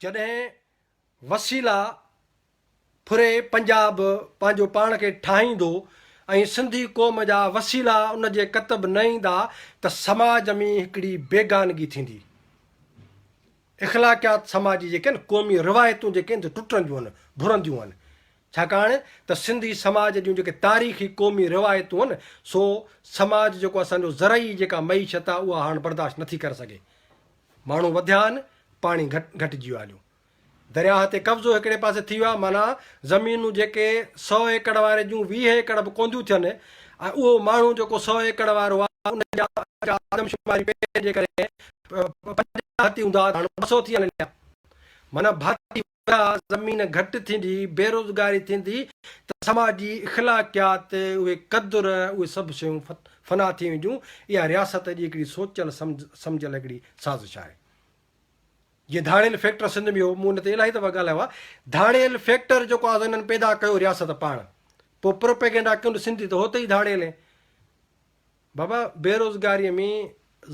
جڏهن وسيلا ڦري پنجاب پنهنجو پاڻ کي ٺاهيندو ۽ سنڌي قوم جا وسيلا ان جي ڪتب نه ايندا ته سماج ۾ هڪڙي بيگانگي ٿيندي. اخلاقيات سماجي جيڪي آهن قومي روايتون جيڪي آهن سي ٽٽنديون آهن، ڀرنديون آهن. ڇاڪاڻ ته سنڌي سماج جون جيڪي تاريخي قومي روايتون آهن سو سماج جيڪو اسان جو زرعي جيڪا معيشت آهي اها هاڻ برداشت نٿي ڪري سگهي. ماڻهو وڌيا آهن، پاڻي گهٽجي ويو آهي. درياهه تي قبضو هڪڙي پاسي ٿي ويو آهي معنيٰ زمينون جيڪي سئو ايڪڙ واري جون 20 ايڪڙ به ڪونديون ٿين ۽ اهو ماڻهو جيڪو سئو ايڪڙ وارو آهي ان جا آدمشماري پهرين جي ڪري 50 ڀاتي هوندا هئا هاڻ 200 ٿي ويا آهن معنيٰ ڀاتي وڌيا زمين گهٽ ٿيندي بيروزگاري ٿيندي ته سماجي اخلاقيات اهي قدر اهي سڀ شيون فنا ٿي وينديون اها رياست جي هڪڙي سوچيل سمجهيل هڪڙي سازش آهي. جيئن ڌاڙيل فيڪٽر سنڌ ۾ هو، مون ان تي الاهي دفعا ڳالهايو آهي، ڌاڙيل فيڪٽر جيڪو آهي سو هنن پيدا ڪيو رياست پاڻ، پوء پروپيگنڊا ڪيون ته سنڌي ته هوت ئي ڌاڙيل هين. بابا بيروزگاريء ۾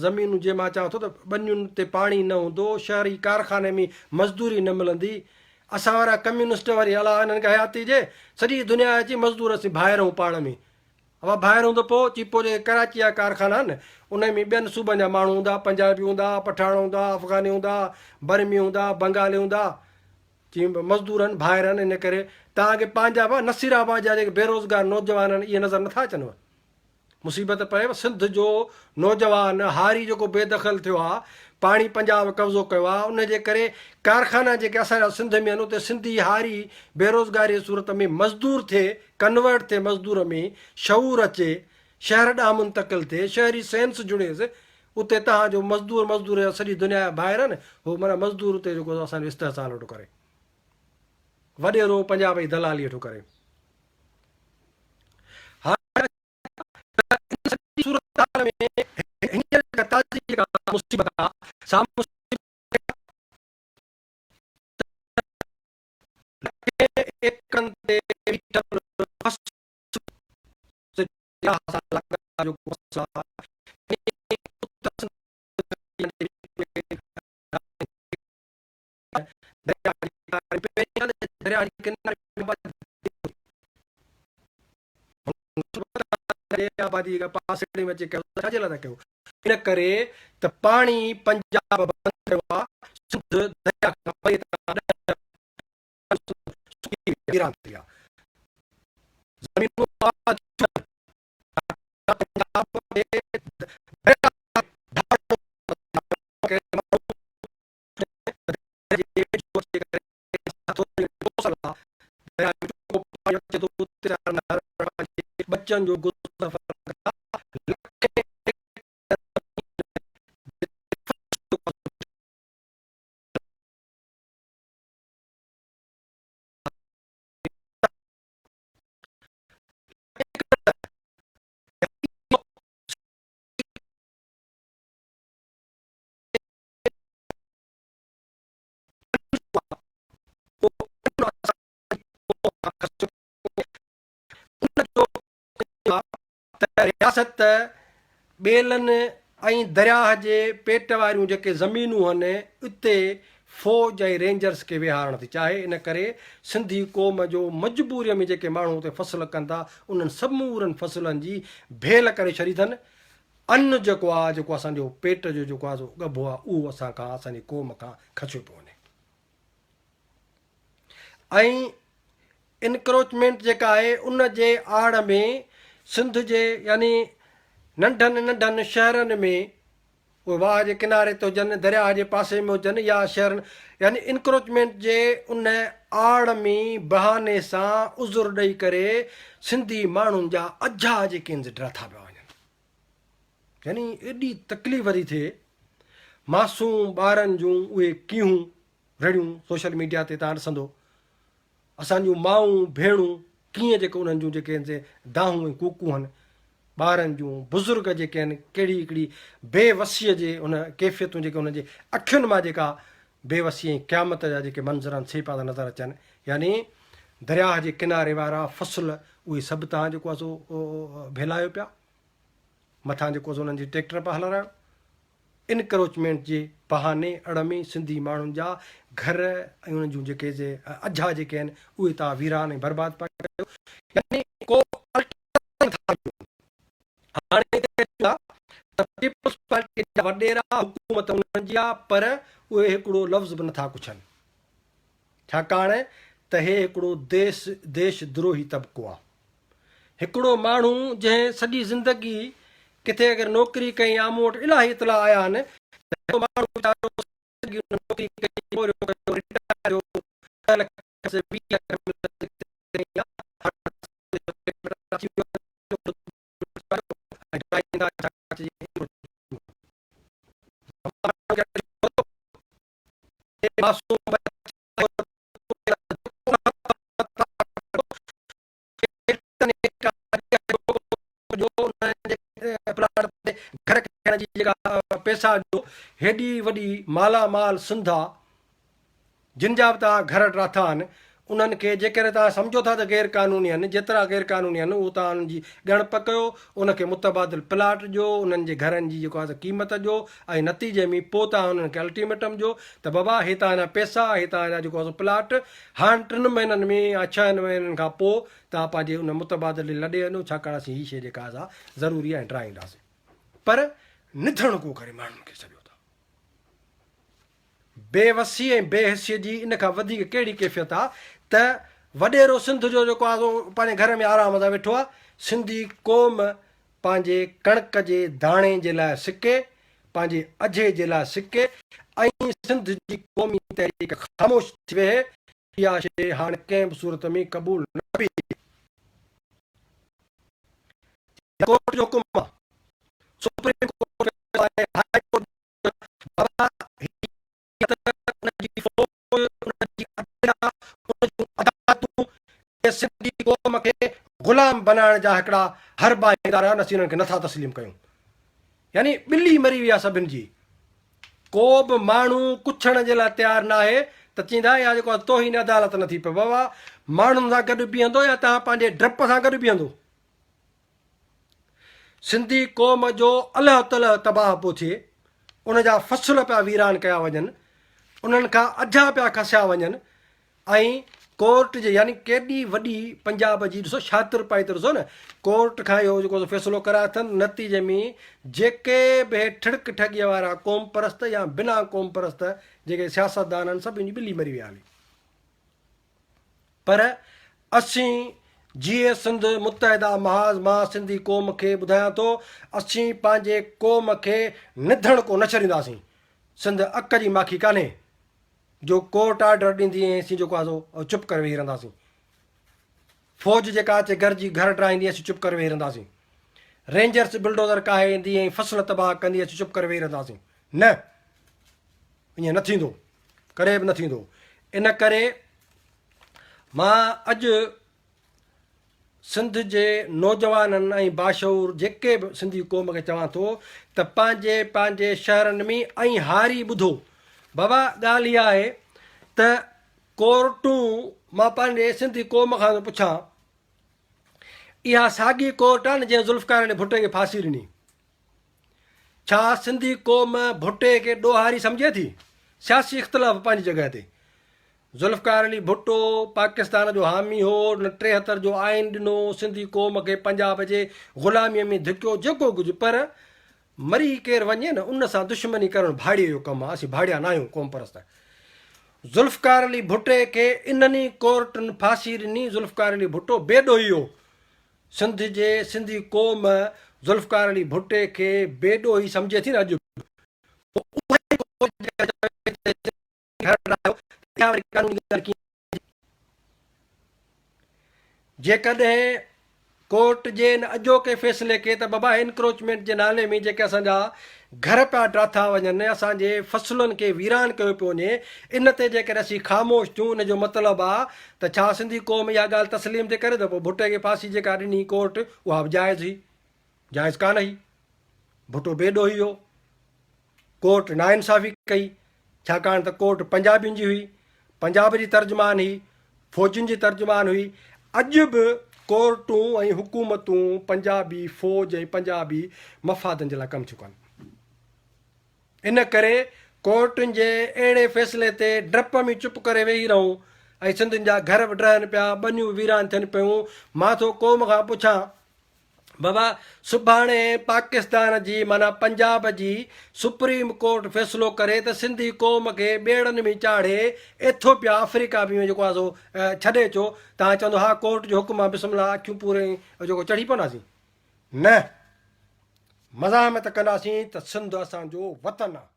زمينون جي مان چوان ٿو ته ٻنين تي پاڻي نه هوندو، شهري ڪارخاني ۾ مزدوري نه ملندي، اسان وارا ڪميونسٽ وري الله انهن کي حياتي ڏي، سڄي دنيا اچي مزدور اسين ڀائر هون پاڻ ۾. اها ڀائر هوندو پوء چي پوء جيڪي ڪراچي جا ڪارخانا آهن انهن ۾ ٻين صوبن جا ماڻهو هوندا، پنجابي هوندا، پٺاڻ هوندا، افغاني هوندا، برمي هوندا، بنگالي هوندا، چي مزدور آهن، ڀائر آهن ان ڪري توهان کي پنهنجا به نصير آباد جا جيڪي بيروزگار نوجوان آهن اهي نظر نٿا اچنو. مصيبت پئي سنڌ جو نوجوان هاري جيڪو بي دخل ٿيو آهي پاڻي پنجاب قبضو ڪيو آهي ان جي ڪري ڪارخانا جيڪي اسان جا سنڌ ۾ آهن اتي سنڌي هاري بيروزگاري جي صورت ۾ مزدور ٿئي ڪنورٽ ٿئي مزدور ۾ شعور اچي، شهر ڏانهن منتقل ٿئي، شهري سينس جڙيس، اتي تهان جو مزدور مزدور جا سڄي دنيا جا ڀائر آهن، هو معنيٰ مزدور اتي جيڪو اسان جو استحصال ويٺو ڪري. وڏيرو پنجاب جي دلالي ويٺو ڪري. هاڻي ته ان سڄي صورتحال ۾ هينئر جيڪا تازي جيڪا مصيبت آهي سا مصيبت لکين ايڪڙن تي بيٺل فصل درياهه سان لاڳاپيل جيڪو فصل آهي اتر سنڌ درياهه جي ڪناري آبادي پاسي ۾ اچي ڪيو ڇا جي لاء ٿا ڪيو ان ڪري ته پاڻي پنجاب بند ڪيو آهي سنڌ درياهه کان پري ويران ٿي ويا زمينون آباد ٿيون پنجاب ٻچن جو گذر ته رياست ٻيلن ۽ درياهه جي پيٽ واريون جيڪي زمينون هن اتي فوج ۽ رينجرس کي ويهارڻ ٿي چاهي ان ڪري سنڌي قوم جو مجبوري ۾ جيڪي ماڻهو اتي فصل ڪن ٿا انهن سمورن فصلن جي ڀيل ڪري ڇڏي اٿن ان جيڪو آ جيڪو اسان جو پيٽ جو جيڪو آ سو ڳڀو آ اهو اسان کان اسان جي قوم کان کسيو پيو وڃي ۽ انڪروچمينٽ جيڪا آهي ان جي آڙ ۾ سنڌ جي يعني ننڍن ننڍن شهرن ۾ اهي واهه جي ڪناري تي هجن، درياهه جي پاسي ۾ هجن يا شهرن يعني انڪروچمينٽ جي ان آڙ ۾ بهاني سان عذر ڏئي ڪري سنڌي ماڻهن جا اجها جيڪي آهن سي ڊاٿا پيا وڃن. يعني ايڏي تڪليف ٿي ٿئي معصوم ٻارن جون اهي ڪيهون رڙيون سوشل ميڊيا تي تان ڏسندو اسان جون مائون ڀيڻون ڪيئن جيڪي انهن جون جيڪي آهن سي دانهون ۽ ڪوڪون هن ٻارن جون بزرگ جيڪي آهن ڪهڙي هڪڙي بي وسيء جي ان ڪيفيتون جيڪي انهن جي اکين مان جيڪا بي وسي ۽ قيامت جا جيڪي منظر آهن سي پيا ٿا نظر اچن يعني درياهه جي ڪناري وارا فصل اهي سڀ تان جيڪو آهي سو ڀيلايو پيا مٿان جيڪو سو انهن جي ٽيڪٽر پيا هلرايو. انڪروچمينٽ جي بهاني اڙ ۾ سنڌي ماڻهن جا گهر ۽ انهن جون جيڪي سي اجها جيڪي آهن اهي توهان ويران ۽ برباد پيا ڪيو يعني ڪو الٽرنيٽو نٿا ڏيو. هاڻي هتي اچون ٿا ته پيپلز پارٽي جا وڏيرا حڪومت انهن جي آهي پر اهي هڪڙو لفظ به نٿا ڪڇن ڇاڪاڻ ته هي هڪڙو ديس ديش دروهي طبقو آهي. هڪڙو ماڻهو جنهن سڄي زندگي ڪٿي اگر نوڪري ڪئي يا مون وٽ الاهي اطلاع آيا آهن ته هڪڙو ماڻهو ويچارو سڄي زندگي ان نوڪري ڪئي پورهيو ڪيو رٽائر ٿيو 10 لک 20 لک معصوم گهر ٺاهڻ جي جيڪا پئسا جو هيڏي وڏي مالا مال سنڌ آ جن جا به توهان گهر ڊاٿا آهن انهن کي جيڪڏهن توهان سمجهو ٿا ته غير قانوني آهن جيترا غير قانوني آهن اهو توهان انهن جي ڳڻپ ڪيو ان کي متبادل پلاٽ ڏيو انهن جي گهرن جي جيڪو آهي قيمت ڏيو ۽ نتيجي ۾ پوء توهان انهن کي الٽيميٽم ڏيو ته بابا هي توهان جا پئسا هي توهان جا جيڪو آهي پلاٽ هاڻ ٽن مهينن ۾ يا ڇهن مهينن کان پوء توهان پنهنجي ان متبادل ڏي لڏي وڃو ڇاڪاڻ اسين هي شيء جيڪا آهي سا ضروري آهي ۽ ڊاهينداسين. پر نڌڻڪو ڪري ماڻهن کي ڇڏيو ٿا. بي وسي ۽ بي حسيء جي ان کان وڌيڪ ڪهڙي ڪيفيت آهي ته وڏيرو سنڌ جو جيڪو آهي سو پنهنجي گهر ۾ آرام سان ويٺو آهي، سنڌي قوم پنهنجي ڪڻڪ جي داڻي جي لاء سڪي، پنهنجي اجهي جي لاء سڪي ۽ سنڌ جي قومي تحريڪ خاموش ٿي ويهي، اها شيء هاڻ ڪنهن به صورت ۾ قبول نه ڪبي. ڪورٽ جو حڪم آهي، سپريم ڪورٽ جو فيصلو آهي، هاء ڪورٽ جو بابا هي ته ان جي فوج، ان جي عدليه، ان جون عدالتون اهي سنڌي قوم کي غلام بنائڻ جا هڪڙا حربا ۽ ادارا آهن، اسين انهن کي نٿا تسليم ڪيون. يعني ٻلي مري وئي آهي سڀن جي. ڪو به ماڻهو ڪڇڻ جي لاء تيار ناهي ته چيندا اها جيڪو آهي توهين عدالت نه ٿي پئي. بابا ماڻهن سان گڏ بيهندو يا توهان پنهنجي ڊپ سان گڏ بيهندو؟ سنڌي قوم جو الهه تلهه تباهه پيو ٿئي، ان جا فصل پيا ويران ڪيا وڃن، انهن کان اجها پيا کسيا وڃن ۽ ڪورٽ جي يعني ڪيڏي وڏي پنجاب جي ڏسو شاطر پائي ته ڏسو نه ڪورٽ کان اهو جيڪو فيصلو ڪرايو اٿن نتيجي ۾ جيڪي به هي ٺڙڪ ٺڳيء وارا قومپرست يا بنا قومپرست جيڪي سياستدان آهن سڀني جي ٻلي مري ويا هلي. پر اسين جيئي سنڌ متحده محاذ مان سنڌي قوم کي ٻڌايان ٿو اسين پنهنجي قوم کي نڌڻڪو نه ڇڏينداسين سنڌ اڪ جي ماکي ڪانهي جو ڪورٽ آرڊر ڏيندي ۽ اسين جيڪو آهي سو چپ ڪري ويهي رهنداسين فوج جيڪا اچي گرجي گهر ڊاهيندي اسين چپ ڪري ويهي رهنداسين رينجرس بلڊوزر ڪاهي ايندي ۽ فصل تباهه ڪندي اسين چپ ڪري ويهي رهنداسين نه ائين نه ٿيندو ڪڏهن به نه ٿيندو. ان ڪري مان اڄ سنڌ جي نوجوانن ۽ باشعور جيڪي به سنڌي قوم کي چوان ٿو ته پنهنجي پنهنجي شهرن ۾ ۽ هاري ٻڌو بابا ڳالهه اها آهي ته ڪورٽون مان پنهنجي سنڌي قوم کان ٿو پڇان اها ساڳي ڪورٽ آهي نه جنهن ذوالفقار علي ڀٽي کي ڦاسي ڏني ڇا سنڌي قوم ڀٽي کي ڏوهاري سمجهي ٿي؟ سياسي اختلاف پنهنجي جڳهه تي. ذوالفقار علي ڀٽو پاڪستان جو حامي هو، هن 73 جو آئين ڏنو، سنڌي قوم کي پنجاب جي غلاميء ۾ ڌڪيو، جيڪو ڪجهه پر مري ڪير وڃي نه ان سان دشمني ڪرڻ ڀاڙيي جو ڪم آهي، اسين ڀاڙيا ناهيون قومپرست. ذوالفقار علي ڀٽي کي انهن ئي ڪورٽن ڦاسي ڏني، ذوالفقار علي ڀٽو بي ڏوهي هو، سنڌ جي سنڌي قوم ذوالفقار علي ڀٽي کي بي ڏوهي سمجهي ٿي نه اڄ به پوء اها ئي قوم جيڪا چوي ٿي ته گهر ڊاهيو ته اها وري قانوني ڳالهه ڪيئن ٿي؟ جيڪڏهن ڪورٽ جي ان اڄوڪي فيصلي کي ته بابا انڪروچمينٽ جي نالي ۾ جيڪي اسان جا گهر پيا ڊاٿا وڃن، اسان جي فصلن کي ويران ڪيو پيو وڃي، ان تي جيڪڏهن اسين خاموش ٿيون ان جو مطلب آ ته ڇا سنڌي قوم اها ڳالهه تسليم ٿي ڪري ته پوء ڀٽي کي ڦاسي جيڪا ڏني ڪورٽ اها به جائز هئي؟ جائز ڪانه هئي. ڀٽو بي ڏوهي هو. ڪورٽ ناانصافي ڪئي ڇاڪاڻ ته ڪورٽ پنجابين جي هئي، پنجاب جي ترجمان هئي، فوجين جي ترجمان هئي. اڄ به ڪورٽون ۽ حڪومتون پنجابي فوج ۽ پنجابي مفادن جي لاء ڪم ٿيون ڪن. ان ڪري ڪورٽن جي اهڙي فيصلي تي ڊپ ۾ چپ ڪري ويهي رهون ۽ سنڌين جا گهر به ڊهن پيا، ٻنيون به ويران ٿين پيون. مان ٿو قوم کان پڇان، بابا سڀاڻي پاڪستان جي معنيٰ پنجاب جي سپريم ڪورٽ فيصلو ڪري ته سنڌي قوم کي ٻيڙن ۾ چاڙهي ايٿوپيا آفريڪا ۾ جيڪو آهي سو ڇڏي اچو، توهان چوندو ها ڪورٽ جو حڪم آهي بسم الله اکيون پوري جيڪو چڙهي پونداسين؟ نه مزاحمت ڪنداسين ته سنڌ اسان جو وطن آهي.